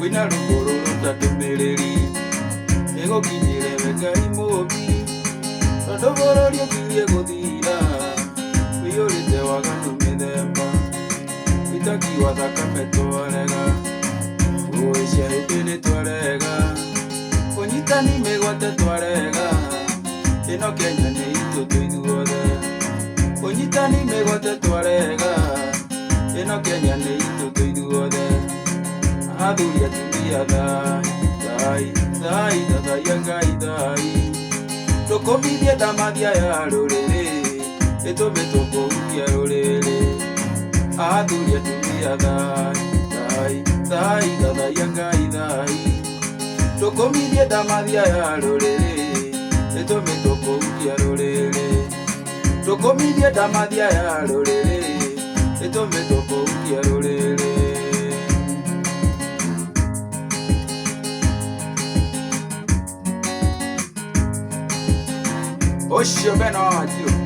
Kũina rwĩmbo rũrũ ta ndũmĩrĩri ĩgũkinyĩre we Ngai mũũmbi, tondũ bũrũri ũkirie gũthira, ũiyũrĩte waganu mĩthemba, ũitaki wa thakame twarega, ngũĩ cia hĩndĩ nĩ twarega, ũnyitani mĩgwate twarega, ĩno Kenya nĩ itũ twĩ ithuothe, ũnyitani mĩgwate twarega, ĩno Kenya nĩ itũ twĩ ithuothe, athuri atumia thai, thai, thai, thathaiya Ngai thai, tũkũmithie ndamathia ya rũrĩrĩ, ĩtũmĩtwo kũhukia rũrĩrĩ, athuri atumia thai, thai, thai, thathaiya Ngai thai, tũkũmithie ndamathia ya rũrĩrĩ, ĩtũmĩtwo kũhukia rũrĩrĩ, tũkũmithie ndamathia ya rũrĩrĩ, ĩtũmĩtwo kũhukia rũrĩrĩ. Ũcio Beno wa Wanjiru.